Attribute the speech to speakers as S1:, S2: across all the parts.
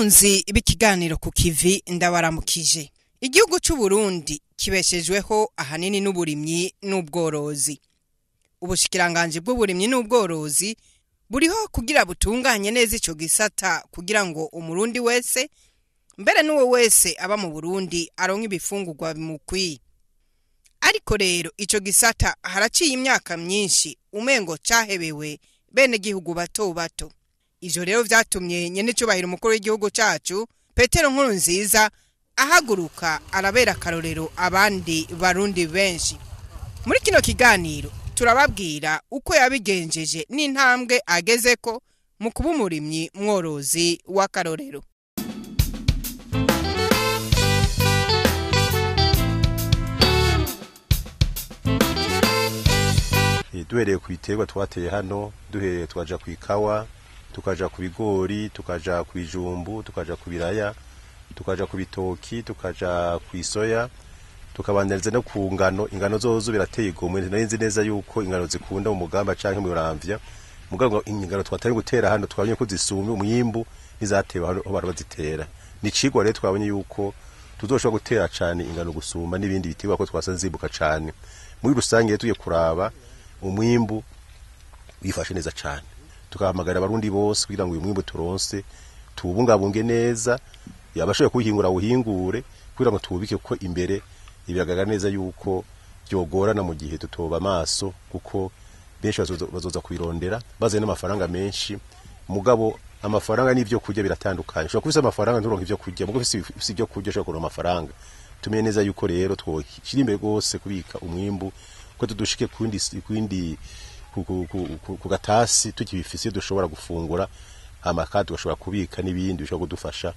S1: Bakunzi b'ikiganiro ku kivi, ndabaramukije. Igihugu c'u Burundi kibeshejweho ahanini n'uburimyi n'ubworozi. Ubushikiranganji bw'uburimyi n'ubworozi buriho kugira butunganye neza ico gisata, kugira ngo umurundi wese, mbere n'uwo wese aba mu Burundi, aronke ibifungurwa bimukwiye. Ariko rero ico gisata haraciye imyaka myinshi umengo cahebewe bene gihugu bato bato. Ivyo rero vyatumye nyenecubahiro umukuru w'igihugu cacu Petero Nkurunziza ahaguruka arabera akarorero abandi barundi benshi. Muri kino kiganiro turababwira uko yabigenjeje n'intambwe agezeko mu kuba umurimyi mworozi w'akarorero.
S2: Duhereye ku biterwa twateye hano, duhereye twaja ku ikawa, tukaja ku bigori, tukaja ku bijumbu, tukaja ku biraya, tukaja ku bitoki, tukaja ku isoya, tukabandaniza no ku ngano. Ingano zozo birateye igomwe. Nari nzi neza yuko ingano zikunda mu Mugamba canke mu Muramvya, mugabo ingano twatari gutera hano twabonye ko zisumba umwimbu n'izatewe hano aho bari bazitera. Ni icigwa rero twabonye yuko tuzoshobora gutera cane ingano gusumba n'ibindi biterwa, ko twasanze zimbuka cane. Muri rusange rero tugiye kuraba umwimbu wifashe neza cane, tukahamagara abarundi bose kugira ngo uyu mwimbu turonse tuwubungabunge neza, abashoboye kuwuhingura awuhingure kugira ngo tuwubike, kuko imbere biragaragara neza yuko vyogorana mu gihe tutoba amaso, kuko benshi bazoza kubirondera bazanye n'amafaranga menshi. Mugabo amafaranga n'ivyo kurya biratandukanye. Ushobora kuba ufise amafaranga nturonke ivyo kurya, mugabo ufise ivyo kurya ushobora kuronka amafaranga. Tumenye neza yuko rero twoshyira imbere rwose kubika umwimbu, ko tudushike kundi ku gatasi tukibifise dushobora gufungura, hama kandi tugashobora kubika n'ibindi bishobora kudufasha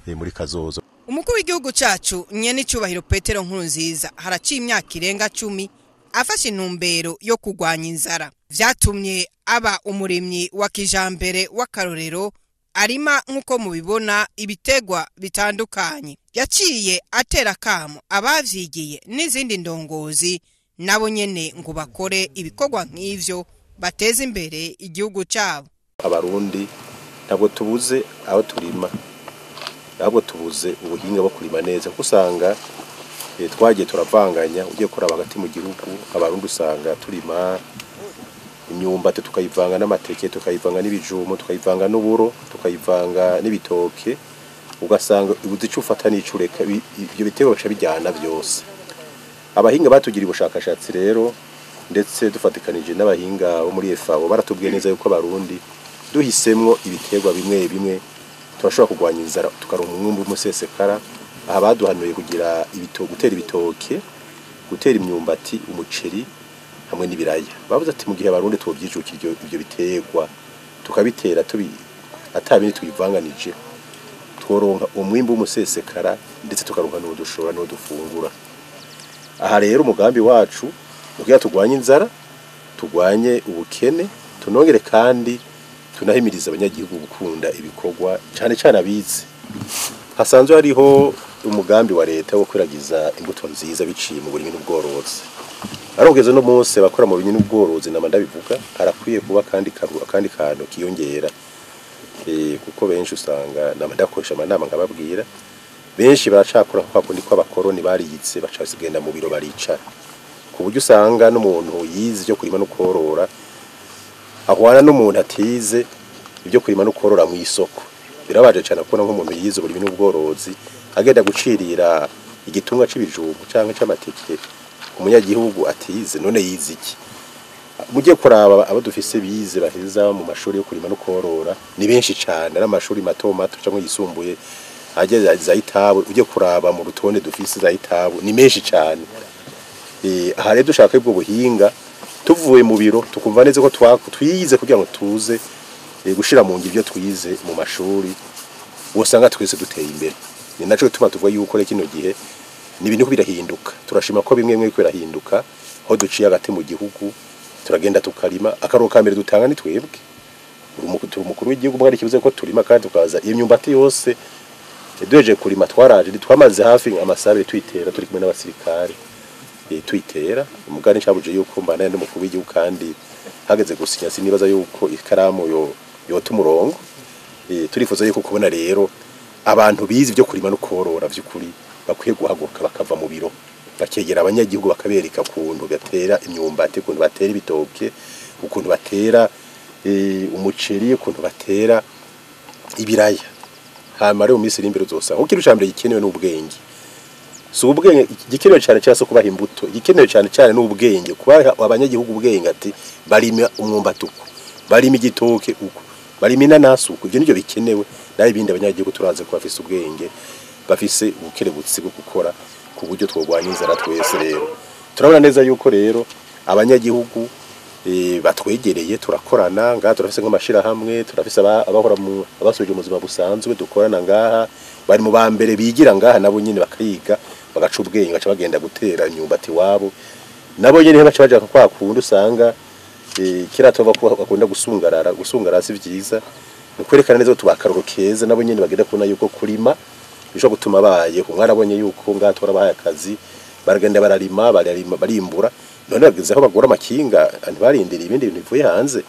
S2: muri kazoza.
S1: Umukuru w'igihugu cacu nyenecubahiro Petero Nkurunziza haraciye imyaka irenga 10 afashe intumbero yo kurwanya inzara. Vyatumye aba umurimyi wa kijambere w'akarorero, arima nk'uko mubibona ibitegwa bitandukanye. Yaciye atera akamo abavyigiye n'izindi ndongozi nabo nyene ngo bakore ibikorwa nk'ivyo, bateze imbere igihugu cabo.
S2: Abarundi ntabwo tubuze aho turima, ahubwo tubuze ubuhinga bwo kurima neza, kuko usanga twagiye turavanganya. Ugiye kuraba hagati mu gihugu, abarundi usanga turima imyumbati tukayivanga n'amateke, tukayivanga n'ibijumbu, tukayivanga n'uburo, tukayivanga n'ibitoke, ugasanga ubuze ico ufata n'ico ureka, ivyo biterwa bica bijyana vyose. Abahinga batugiriye ubushakashatsi rero, ndetse dufatikanije n'abahinga bo muri FAO, baratubwiye neza yuko abarundi duhisemwo ibiterwa bimwe bimwe turashobora kurwanya inzara, tukaronka umwimbu w'umusesekara. Aha baduhanuye kugira gutera ibitoke, gutera imyumbati, umuceri hamwe n'ibiraya. Bavuze ati mu gihe abarundi twovyijukira ivyo biterwa tukabitera tubi ata bindi tubivanganije, tworonka umwimbu w'umusesekara, ndetse tukaronka n'uwo dushora n'uwo dufungura. Aha rero umugambi wacu ni kugira turwanye inzara, turwanye ubukene, tunongere kandi tunahimiriza abanyagihugu gukunda ibikorwa, cane cane abize. Hasanzwe hariho umugambi wa leta wo kwiragiza imbuto nziza biciye mu burimyi n'ubworozi. Arogeze no munsi abakora mu burimyi n'ubworozi, nama ndabivuga, harakwiye kuba kandi akandi kantu kiyongera, kuko benshi usanga nama ndakoresha amanama nkababwira, benshi baracakora kwa kundi kw'abakoroni bariyitse, baca bagenda mu biro baricara, ku buryo usanga n'umuntu yize ibyo kurima no korora ahwana n'umuntu atize ibyo kurima no korora mu isoko. Birabaje cyane kubona nk'umuntu yize uburimyi n'ubworozi agenda gucirira igitunga c'ibijumbu canke c'amateke umunyagihugu atize. None yize iki? Mujye kuraba abo dufise bize baheza mu mashuri yo kurima no korora ni benshi cyane, ari amashuri mato mato cyangwa yisumbuye ageze za itabu. Ujye kuraba mu rutonde dufise za itabu ni menshi cyane. Aha rero dushaka ubwo buhinga, tuvuye mu biro tukumva neza ko twize kugira ngo tuze gushira mu ngiro ibyo twize mu mashuri, wosanga twese duteye imbere. Ni naco gituma tuvuga yuko rero kino gihe ni ibintu birahinduka. Turashima ko bimwe bimwe birahinduka, aho duciye hagati mu gihugu turagenda tukarima. Akaroro ka mbere dutanga ni twebwe, turi umukuru w'igihugu mwari kibuze ko turima kandi tukaza iyo myumbati yose duhejeje kurima. Twaraje twamaze hafi amasaha tuyitera turi kumwe n'abasirikare, tuyitera umugani cabuje yuko mbana n'umukuru w'igihugu, kandi hageze gusinya sinibaza yuko ikaramu yo yota umurongo. Turifuza yuko kubona rero Abantu bize ibyo kurima no korora vy'ukuri bakwiye guhaguruka bakava mu biro, bakegera abanyagihugu bakabereka ukuntu batera imyumbati, ukuntu batera ibitoke, ukuntu batera umuceri, ukuntu batera ibiraya. Hama rero mu minsi iri imbere uzosanga kuko ikintu ca mbere gikenewe n'ubwenge. Si ubwenge igikenewe cyane cyane so kubaha imbuto, igikenewe cyane cyane n'ubwenge, kubaha abanyagihugu ubwenge ati barima umwumbati uku, barima igitoke uku, barima inanasi uku. Ivyo nivyo bikenewe. Naho ibindi abanyagihugu turazi ko bafise ubwenge, bafise ubukerebutsi bwo gukora ku buryo twogwanya inzara twese. Rero turabona neza yuko rero abanyagihugu batwegereye turakorana ngaha, turafise nk'amashirahamwe, turafise abahora mu abasubije mu buzima busanzwe dukorana ngaha, bari mu ba mbere bigira ngaha, nabo nyene bakayiga bagaca ubwenge, baca bagenda gutera imyumbati iwabo. Nabo nyene baca baja kwa kundi usanga kera tuva ko bakunda gusungarara. Gusungarara si vyiza, ni kwerekana neza ko tubakaroro keza, nabo nyene bagenda kubona yuko kurima bishobora gutuma babayeho. Mwarabonye yuko ngaha turabahaye akazi, baragenda bararima, bararima, barimbura, none bageze aho bagura amakinga, ntibarindiriye ibindi bintu bivuye hanze.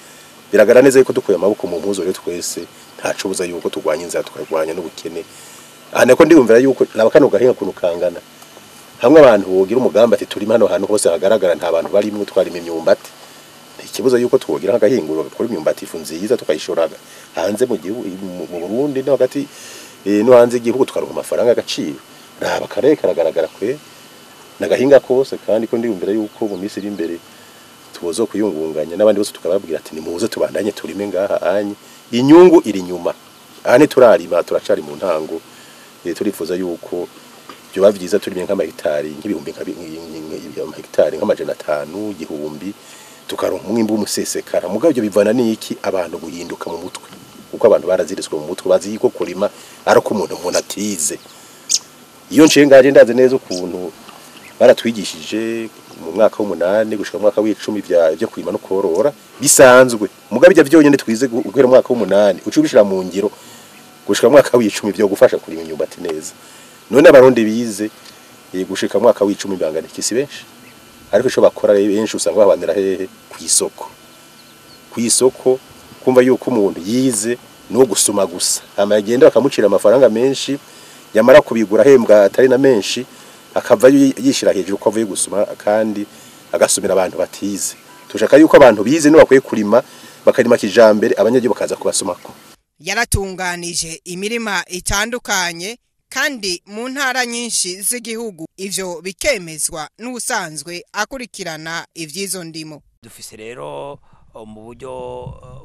S2: Biragaragara neza yuko dukuye amaboko mu mpuzu rero twese ntacubuza yuko turwanya inzara, tukarwanya n'ubukene. Aha nako ndiyumvira yuko naba kano gahinga kuntu kangana, hamwe abantu bogira umugambi ati turima hano hantu hose hagaragara nta bantu barimwo, twarima imyumbati, ikibuza yuko twogira nk'agahinguriro gakora imyumbati ifu nziza, tukayishora hanze mu gihugu, mu Burundi no hagati no hanze y'igihugu, tukaronka amafaranga y'agaciro. Raba karere karagaragara kwe nagahinga kose, kandi ko ndiyumvira yuko mu minsi iri imbere tubozo kuyungunganya n'abandi bose, tukababwira ati nimuze tubandanye turime ngaha anye, inyungu iri nyuma. Aha ntiturarima, turacari mu ntango. Turifuza yuko byoba vyiza turimye nk'amahegitari nk'ibihumbi nk'amahegitari nk'amajana 5, 1000, tukaronka umwimbu w'umusesekara. Mugabo ibyo bivana n'iki? Abantu guhinduka mu mutwe, kuko abantu baraziriswe mu mutwe, bazi yuko kurima ari uko umuntu atize. Iyo nciye ngaje ndazi neza ukuntu baratwigishije mu mwaka w'umunani gushika mu mwaka w'icumi byo kurima no korora bisanzwe. Mugabo ibyo byonyene twize guhera mu mwaka w'umunani uca ubishira mu ngiro gushika mu mwaka w'icumi byo gufasha kurima imyumbati neza. None abarundi bize gushika mu mwaka w'icumi bangana iki? Si benshi. Ariko ico bakora rero, benshi usanga babanira hehe? Kw'isoko. Kw'isoko, kumva yuko umuntu yize no gusuma gusa, hama yagenda bakamucira amafaranga menshi, yamara kubigura ahembwa atari na menshi, akava yishira hejuru ko avuye gusuma, kandi agasumira abantu batize. Tushaka yuko abantu bize nibo bakwiye kurima, bakarima kijambere, abanyagihugu bakaza kubasumako.
S1: Yaratunganije imirima itandukanye kandi mu ntara nyinshi z'igihugu, ivyo bikemezwa n'ubusanzwe akurikirana ivy'izo ndimo.
S3: Dufise rero mu buryo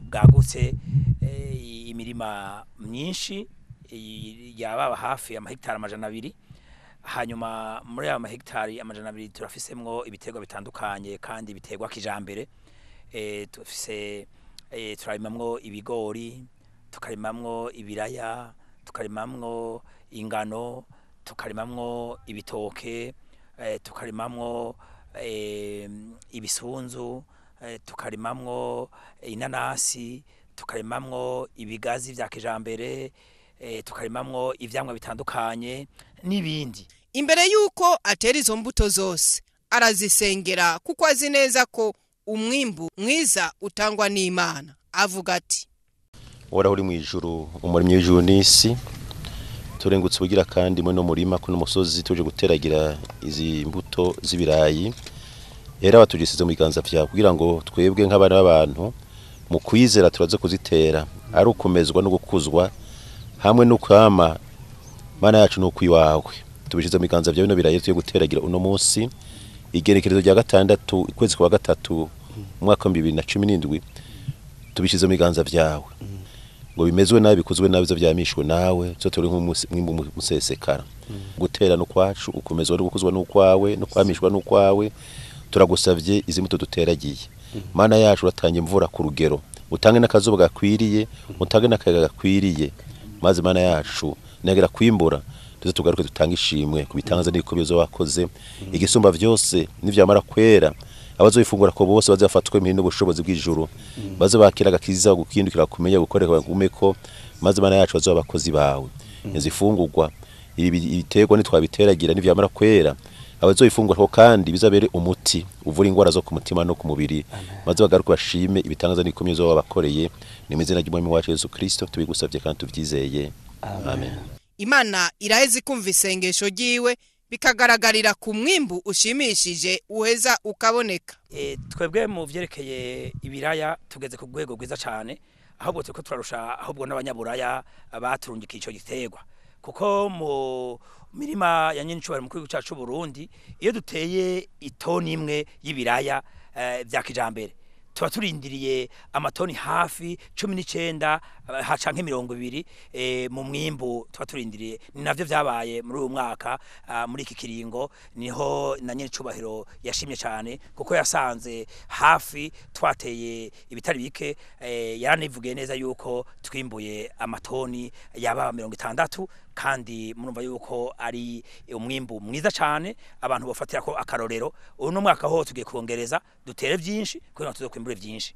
S3: bwagutse imirima myinshi yababa hafi amahegitari 200. Hanyuma muri ayo mahegitari 200 turafisemwo ibiterwa bitandukanye kandi biterwa kijambere. Dufise turarimamwo ibigori, tukarimamwo ibiraya, tukarimamwo ingano, tukarimamwo ibitoke, tukarimamwo ibisunzu, tukarimamwo inanasi, tukarimamwo ibigazi vya kijambere, tukarimamwo ivyamwa bitandukanye n'ibindi.
S1: Imbere yuko atera izo mbuto zose arazisengera, kuko azi neza ko umwimbu mwiza utangwa n'Imana. Avuga ati:
S2: Uhoraho uri mu ijuru, umuremyi w'ijuru n'isi, turengutse ubugira kandi muri no murima kuno musozi tuje guteragira izi mbuto z'ibirayi. Rero batugisize mu biganza vyawe kugira ngo twebwe nk'abana b'abantu mu kwizera turaze kuzitera, ari ukumezwa no gukuzwa hamwe no kwama. Mana yacu, no kwiwawe tubishize mu biganza vyawe bino birayi tugiye guteragira uno munsi, igerekerezo rya 6 ukwezi kwa 3 umwaka wa 2017. Tubishize mu biganza vyawe ngo bimezwe nabi, bikuzwe nabi, vyamishwe nawe, zo turi nk'umwimbu musesekara. Gutera no kwacu, ukomezwa no gukuzwa n'ukwawe, no kwamishwa n'ukwawe. Turagusavye izi mbuto duteragiye, Mana yacu, uratanga imvura ku rugero, utange n'akazuba gakwiriye, utange n'akayaga gakwiriye, maze Mana yacu nagera kwimbura tuze tugaruke dutange ishimwe ku bitangaza n'ibikomezo wakoze. Igisumba vyose, nivyamara kwera, abazoyifungura ko bose bazafatwe impiri n'ubushobozi bw'ijuru, baze bakira agakiza, gukindukira, kumenya gukoreka, bagumeko, maze Mana yacu bazoba abakozi bawe. Izifungurwa ibi ibiterwa nitwabiteragira, nivyamara kwera, abazoyifungura ko kandi bizabere umuti uvura ingwara zo ku mutima no ku mubiri, maze bagaruke bashime ibitangaza n'ibikomeye wabakoreye. Ni mu izina ry'Umwami wacu Yesu Kristo tubigusavye kandi tuvyizeye, amen.
S1: Imana iraheze ikumva isengesho ryiwe, bikagaragarira ku mwimbu ushimishije uheza ukaboneka.
S3: Twebwe mu vyerekeye ibiraya tugeze ku rwego rwiza cane, ahubwo turiko turarusha ahubwo n'abanyaburaya baturungikiye ico giterwa, kuko mu mirima ya nyenicubahiro mu gihugu cacu Burundi iyo duteye itoni imwe y'ibiraya vya kijambere tuba turindiriye amatoni hafi 19 canke 20 mu mwimbu tuba turindiriye. Ni navyo vyabaye muri uyu mwaka, muri iki kiringo niho na nyenicubahiro yashimye cane, kuko yasanze hafi twateye ibitari bike. Yaranivugiye neza yuko twimbuye amatoni yaba 60, kandi murumva yuko ari umwimbu mwiza cane abantu bofatira ko akarorero. Uno mwaka ho tugiye kongereza dutere vyinshi kugira ngo tuzokwimbure vyinshi.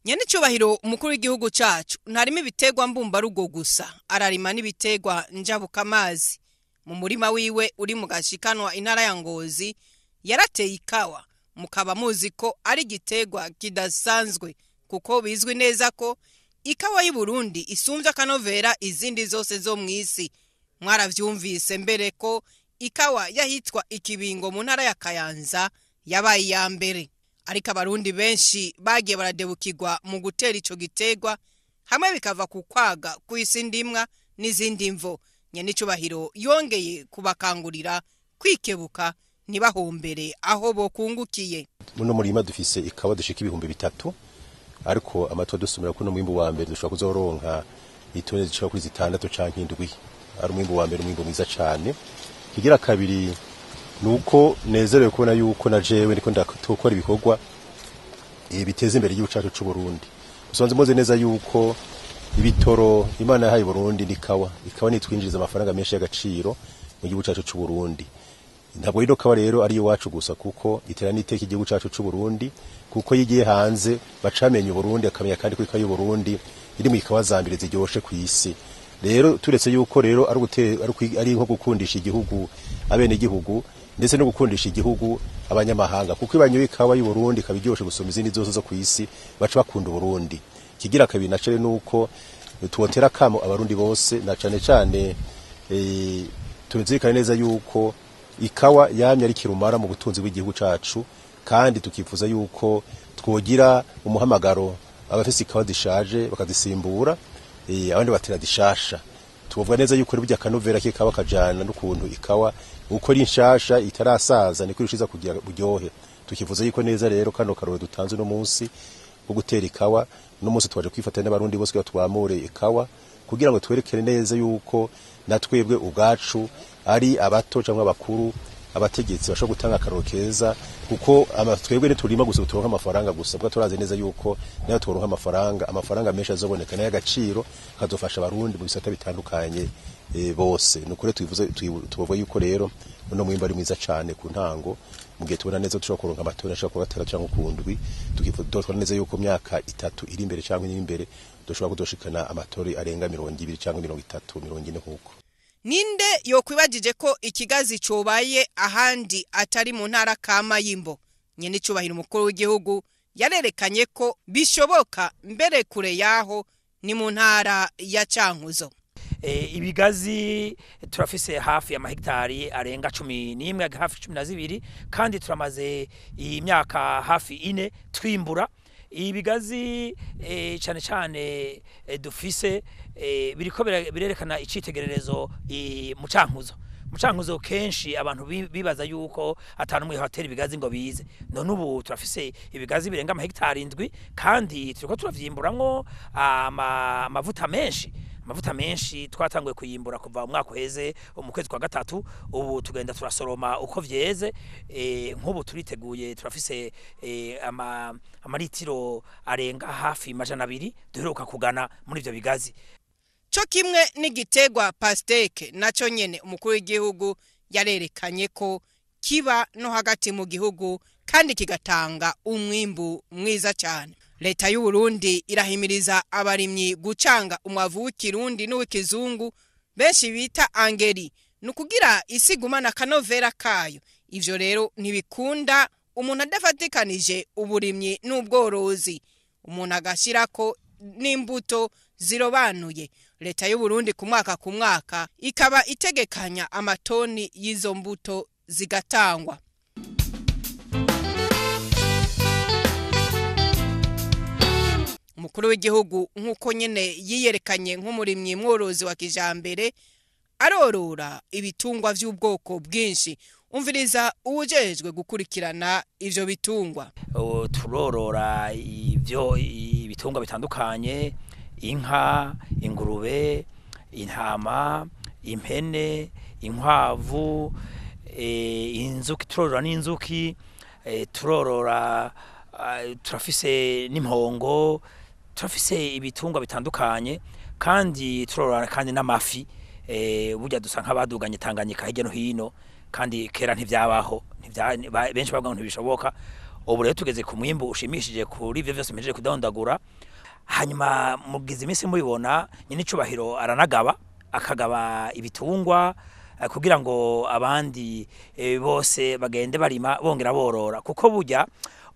S1: Nyenicubahiro umukuru w'igihugu cacu ntarima ibitegwa mbumbarugo gusa, ararima n'ibitegwa njabukamazi. Mu murima wiwe uri mu Gashikanwa intara ya Ngozi yarateye ikawa, mukaba muzi ko ari igitegwa kidasanzwe, kuko bizwi neza ko ikawa y'u Burundi isumvya akanovera izindi zose zo mw'isi. Mwaravyumvise mbere ko ikawa yahitwa Ikibingo mu ntara ya Kayanza yabaye iya mbere. Ariko abarundi benshi bagiye baradebukirwa mu gutera ico gitegwa, hamwe bikava ku kwaga kw'isi ndimwa n'izindi mvo. Nyenicubahiro yongeye kubakangurira kwikebuka ntibahombere aho bokungukiye.
S2: Muno murima dufise ikawa dushika 3000, ariko amatwa dusumira kuno mwimbu wa mbere dushobora kuzoronka itoni zishika kuri 6 canke 7. Ari umwimbu wa mbere, umwimbu mwiza cane. Kigira kabiri nuko nezerewe kubona yuko na jewe ndiko ndakora ibikorwa biteza imbere igihugu cacu c'u Burundi. Usanze muzi neza yuko ibitoro Imana yahaye Burundi ni ikawa. Ikawa nitwinjiriza amafaranga menshi y'agaciro mu gihugu cacu c'u Burundi. Ntabwo ino kawa rero ari iwacu gusa, kuko itera n'iteka igihugu cacu c'u Burundi, kuko yigiye hanze bacamenya Burundi akamenya kandi ko ikawa y'u Burundi iri mu ikawa za mbere ziryoshe kw'isi. Rero turetse yuko rero ari nko gukundisha igihugu abene igihugu, ndetse no gukundisha igihugu abanyamahanga, kuko ibanyoye ikawa y'u Burundi kabiryoshe gusoma izindi zose zo kw'isi baca bakunda Burundi. Kigira kabiri na cere nuko tuwotera kamo abarundi bose, na cane cane tuzirikane neza yuko ikawa yamye ari kirumara mu butunzi bw'igihugu cacu, kandi tukifuza yuko twogira umuhamagaro abafise ikawa zishaje bakazisimbura, abandi batera dishasha. Tuvuga neza yuko burya kanovera kikawa kajana n'ukuntu ikawa uko ari nshasha itarasaza niko irushiza kugira buryohe. Tukifuza yuko neza rero kano karore dutanze no munsi wo gutera ikawa, no munsi twaje kwifatanya n'abarundi bose kugira twamure ikawa, kugira ngo twerekere neza yuko natwebwe ubwacu ari abato cyangwa abakuru abategetsi bashobora gutanga akaroro keza, kuko twebwe ntiturima gusa turonka amafaranga gusa, bwa turazi neza yuko nayo turonka amafaranga menshi azoboneka nayo agaciro kazofasha abarundi mu bisata bitandukanye bose. Nukuri tubivuze tuvuga yuko rero uno mwimba ari mwiza cane ku ntango, mu gihe tubona neza dushobora kuronka amatora ashobora kuba atatu canke kundwi, tukifuza neza yuko myaka 3 iri imbere canke ine imbere dushobora kudoshikana amatori arenga 20 canke 30 40 nkuko.
S1: Ninde yokwibajije ko ikigazi cobaye ahandi atari mu ntara kama y'Imbo? Nyenicubahiro umukuru w'igihugu yarerekanye ko bishoboka mbere kure yaho ni mu ntara ya Cankuzo.
S3: Ibigazi turafise hafi ya mahegitari arenga 11 hafi 12, kandi turamaze imyaka hafi 4 twimbura ibigazi. Cyane cyane dufise biriko birerekana icitegererezo mu Cankuzo. Mu Cankuzo kenshi abantu bibaza yuko atanu umwe hatera ibigazi ngo bize. None ubu turafise ibigazi birenga amahegitari 7 kandi turiko turavyimburamwo amavuta menshi. Amavuta menshi twatanguye kuyimbura kuva umwaka uheze mu kwezi kwa 3, ubu tugenda turasoroma uko vyeze. Nk'ubu turiteguye, turafise amaritiro arenga hafi 200 duheruka kugana muri ivyo bigazi.
S1: Co kimwe n'igitegwa pastèque naco nyene umukuru w'igihugu yarerekanye ko kiba no hagati mu gihugu kandi kigatanga umwimbu mwiza cyane. Leta y'u Burundi irahimiriza abarimyi gucanga umwavu w'ikirundi n'uw'ikizungu benshi bita angeri, nukugira isi gumana kanovera kayo. Ivyo rero ntibikunda umuntu adafatikanije uburimyi n'ubworozi, umuntu agashirako n'imbuto zirobanuye. Leta y'u Burundi ku mwaka ku mwaka ikaba itegekanya amatoni y'izo mbuto zigatangwa. Umukuru w'igihugu nk'uko nyene yiyerekanye nk'umurimyi mworozi wa kijambere, arorora ibitungwa vy'ubwoko bwinshi. Umviriza uwujejwe gukurikirana ivyo bitungwa.
S3: Turorora ivyo ibitungwa bitandukanye: inka, ingurube, intama, impene, inkwavu, inzuki, turorora n'inzuki, turorora, turafise n'impongo, turafise ibitungwa bitandukanye kandi turorora kandi n'amafi. Burya dusa nk'abaduganye Tanganyika hirya no hino, kandi kera ntivyabaho, benshi bavuga ngo ntibishoboka. Ubu rero tugeze ku mwimbu ushimishije kuri ivyo vyose mpejeje kudondagura. Hanyuma mugize iminsi mubibona nyine icubahiro aranagaba, akagaba ibitungwa kugira ngo abandi bose bagende barima bongera borora, kuko burya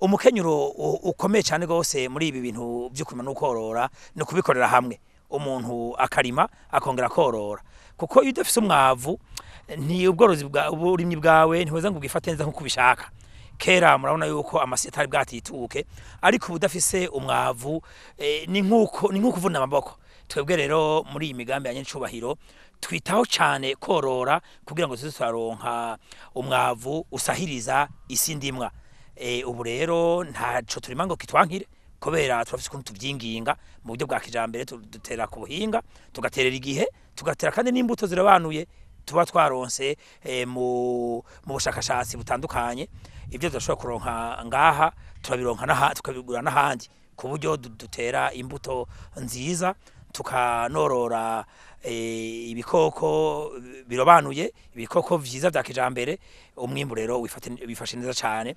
S3: umukenyuro ukomeye cyane gose muri ibi bintu byo kurima no korora no kubikorera hamwe. Umuntu akarima akongera korora, kuko iyo udafise umwavu ni ubworozi bwa uburimyi bwawe ntiweza ngo ubwifate neza nkuko ubishaka. Kera murabona yuko amasi atari bwatituke, ariko ubudafise umwavu ni nkuko uvuna amaboko. Twebwe rero muri iyi migambi ya nyencubahiro twitaho cyane korora kugira ngo tuze turaronka umwavu usahiriza isi ndimwa. Ubu rero ntaco turima ngo kitwankire, kubera turafise ukuntu tuvyinginga mu buryo bwa kijambere, dutera ku buhinga, tugaterera igihe, tugatera kandi n'imbuto zirabanuye tuba twaronse mu bushakashatsi butandukanye. Ibyo tudashobora kuronka ngaha turabironka tukabigura n'ahandi, ku buryo dutera imbuto nziza, tukanorora ibikoko birobanuye, ibikoko vyiza vya kijambere. Umwimbu rero wifashe neza cane.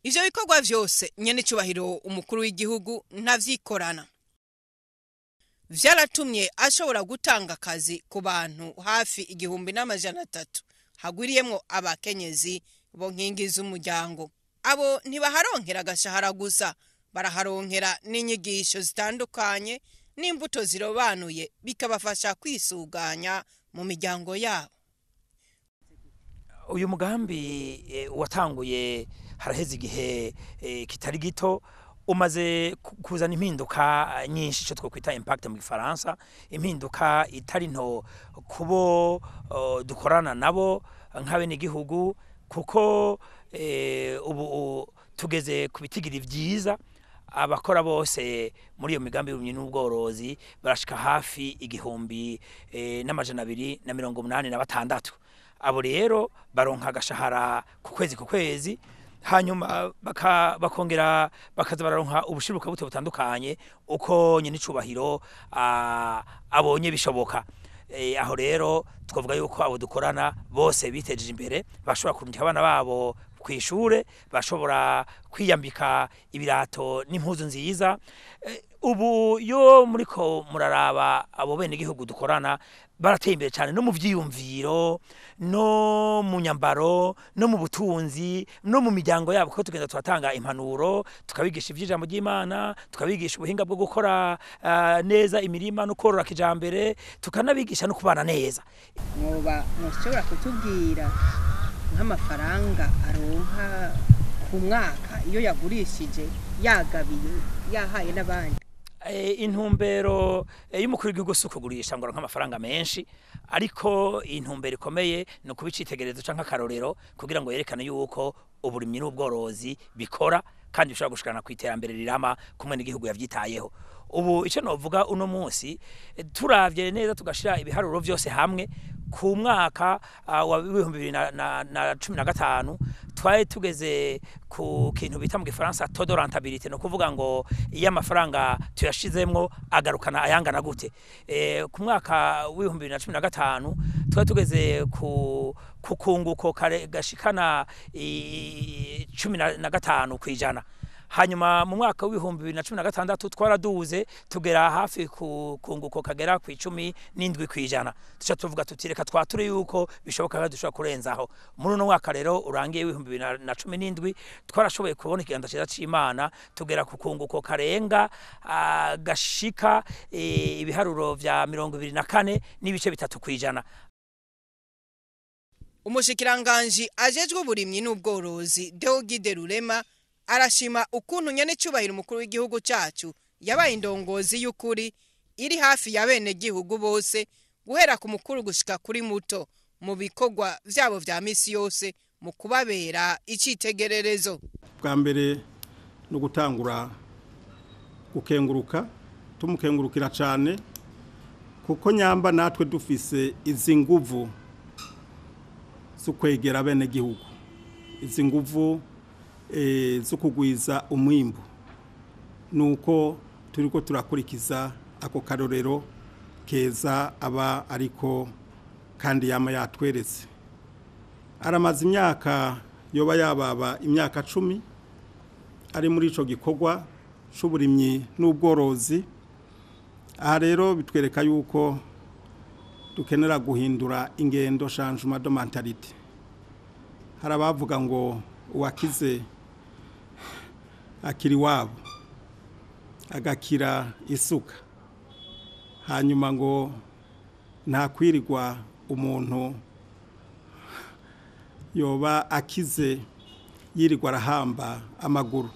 S1: Ivyo bikorwa vyose nyene cubahiro umukuru w'igihugu ntavyikorana. Vyaratumye ashobora gutanga akazi ku bantu hafi 1300 hagwiriyemwo abakenyezi bo nkingi z'umuryango. Abo ntibaharonkera agashahara gusa, baraharonkera n'inyigisho zitandukanye n'imbuto zirobanuye, bikabafasha kwisuganya mu miryango yabo.
S3: Uyu mugambi watanguye haraheze igihe kitari gito, umaze kuzana impinduka nyinshi, ico twokwita impact mu Gifaransa, impinduka itari nto kubo dukorana nabo nk'abenegihugu, kuko ubu tugeze ku bitigiri vyiza. Abakora bose muri iyo migambi y'uburimyi n'ubworozi barashika hafi 1286. Abo rero baronka agashahara ku kwezi ku kwezi, hanyuma bakongera bakaza bararonka ubushiruka bute butandukanye uko nyine icubahiro abonye bishoboka. Aho rero twavuga yuko abo dukorana bose bitejeje imbere, bashobora kurungika abana babo kw'ishure, bashobora kwiyambika ibirato n'impuzu nziza. Ubu yo muriko muraraba abo bene igihugu dukorana barateye imbere cyane, no mu vyiyumviro, no mu nyambaro, no mu butunzi, no mu miryango yabo, kuko tugenda turatanga impanuro, tukabigisha ivy'ijambo ry'Imana, tukabigisha ubuhinga bwo gukora neza imirima no korora kijambere, tukanabigisha no kubana neza.
S1: Mwoba mushobora kutubwira nk'amafaranga aronka ku mwaka iyo yagurishije, yagabiye, yahaye n'abandi?
S3: Intumbero y'umukuru w'igihugu si ukugurisha ngo aronke amafaranga menshi, ariko intumbero ikomeye ni ukuba icitegererezo canke akarorero, kugira ngo yerekane yuko uburimyi n'ubworozi bikora kandi bishobora gushikana ku iterambere rirama kumwe n'igihugu yavyitayeho. Ubu ico novuga uno munsi, turavye neza tugashira ibiharuro vyose hamwe, ku mwaka wa 2015 twari tugeze ku kintu bita mu gifaransa taux de rentabilité, no kuvuga ngo iyo amafaranga tuyashizemwo agarukana ayangana gute. Ku mwaka wa 2015 twari tugeze ku kunguko kare gashikana 15%. Hanyuma mu mwaka wa 2016 twaraduze tugera hafi ku kunguko kagera ku 17%. Tuca tuvuga tuti reka twature yuko bishoboka ko dushobora kurenzaho. Muri uno mwaka rero urangiye wa 2017 twarashoboye kubona ikiganza cyiza c'Imana, tugera ku kunguko karenga gashika ibiharuro vya 24.3%.
S1: Umushikiranganji ajejwe uburimyi n'ubworozi Deogide Rurema arashima ukuntu nyene cyubahiro umukuru w'igihugu cyacu yabaye indongozi y'ukuri iri hafi ya bene gihugu bose, guhera ku mukuru gushika kuri muto, mu bikorwa vyabo vya misi yose, mu kubabera icitegererezo.
S4: Bwa mbere no gutangura gukenguruka, tumukengurukira cyane, kuko nyamba natwe dufise izi nguvu zo kwegera bene gihugu, izi nguvu zo kugwiza umwimbu, nuko turiko turakurikiza ako karorero keza aba ariko kandi yama yatweretse. Aramaze imyaka yoba yababa imyaka 10 ari muri ico gikorwa c'uburimyi n'ubworozi. Aha rero bitwereka yuko dukenera guhindura ingendo, changement de mentalité. Hari abavuga ngo uwakize akiri wabo agakira isuka, hanyuma ngo nta kwirirwa umuntu yoba akize yirirwa arahamba amaguru.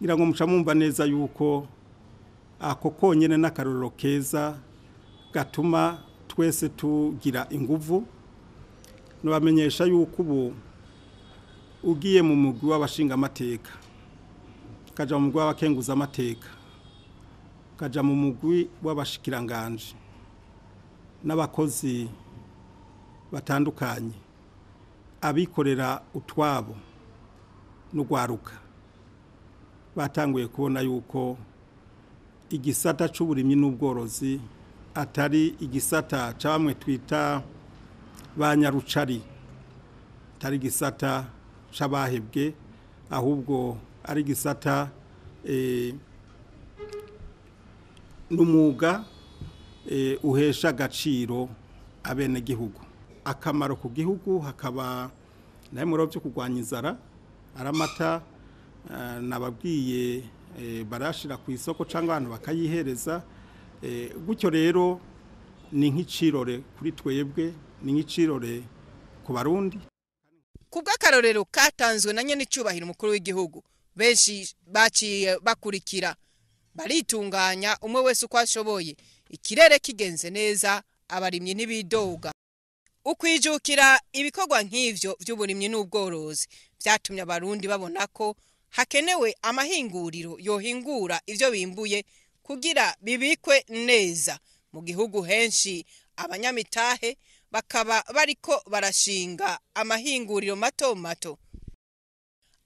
S4: Ngira ngo muca mumva neza yuko ako konyene n'akarorero keza gatuma twese tugira inguvu. Nobamenyesha yuko ubu ugiye mu mugwi w'abashinga amateka, kaja mu mugwi w'abakenguza amateka, kaja mu mugwi w'abashikiranganje n'abakozi batandukanye, abikorera utwabo n'ugwaruka, batanguye kubona yuko igisata c'uburimyi n'ubworozi atari igisata ca bamwe twita ba nyarucari, atari igisata c'abahebwe, ahubwo ari igisata n'umwuga uhesha agaciro abenegihugu, akamaro ku gihugu. Hakaba nawe muri byo kurwanya inzara, aramata nababwiye barashira ku isoko cyangwa abantu bakayihereza. Gutyo rero ni nk'icirore kuri twebwe, ni nk'icirore ku Barundi.
S1: Kubw'akarorero katanzwe na nyene icubahiro umukuru w'igihugu, benshi baciye bakurikira, baritunganya umwe wese uko ashoboye. Ikirere kigenze neza, abarimyi ntibidoga. Ukwijukira ibikorwa nk'ivyo vy'uburimyi n'ubworozi vyatumye Abarundi babona ko Hakenewe amahinguriro yohingura ivyo bimbuye kugira bibikwe neza. Mu gihugu henshi abanyamitahe bakaba bariko barashinga amahinguriro mato mato,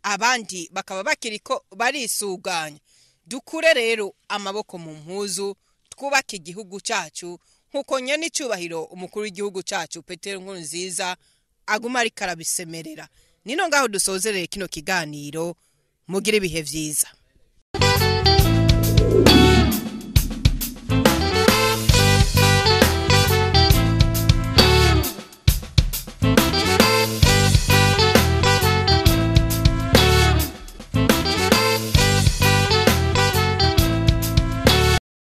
S1: abandi bakaba bakiriko barisuganya. Dukure rero amaboko mu mpuzu, twubake igihugu cacu nkuko nyene icubahiro umukuru w'igihugu cacu Petero Nkurunziza aguma ariko arabisemerera. Nino ngaho dusozerere kino kiganiro, mugire ibihe vyiza.